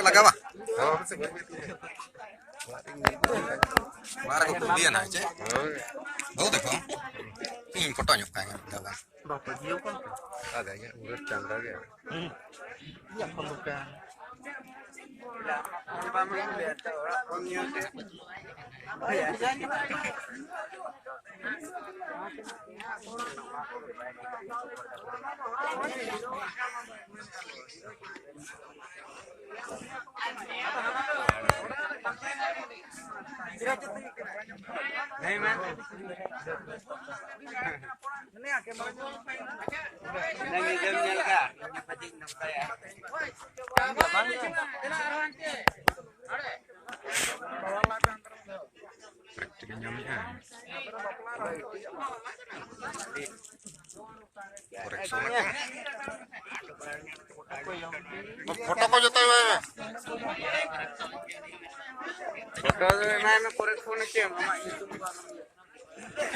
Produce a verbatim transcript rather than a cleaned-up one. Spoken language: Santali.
ᱞᱟᱜᱟᱣᱟ᱾ ᱚᱲᱟᱜ ᱨᱮᱠᱚ ᱠᱩᱞᱤᱭᱮᱱᱟ ᱪᱮ? ᱵᱟᱹᱦᱩ ᱛᱟᱠᱚ? ᱤᱧ ᱯᱷᱳᱴᱳ ᱧᱚᱜ ᱠᱟᱭ ᱜᱮ ᱢᱤᱫ ᱫᱷᱟᱣ ᱜᱟᱱ᱾ ᱵᱟᱯᱮ ᱡᱤᱭᱟᱹᱣ ᱠᱟᱱ ᱛᱮ? ᱟᱫᱚ ᱤᱧᱟᱹᱜ ᱩᱢᱮᱨ ᱪᱟᱸᱫᱟ ᱜᱮ᱾ ᱤᱧᱟᱹᱜ ᱠᱷᱚᱱ ᱫᱚ ᱠᱟᱱ᱾ ᱯᱷᱳᱴᱳ ᱠᱚ ᱡᱚᱛᱚ ᱮᱢᱟᱭ ᱢᱮ᱾ ᱯᱷᱳᱴᱳ ᱫᱚ ᱮᱢᱟᱭ ᱢᱮ, ᱯᱚᱨᱮ ᱯᱷᱳᱱ ᱦᱚᱪᱚᱭᱮᱢ, ᱟᱢᱟᱜ ᱧᱩᱛᱩᱢ ᱠᱚ ᱟᱞᱚᱢ ᱞᱟᱹᱭᱟ᱾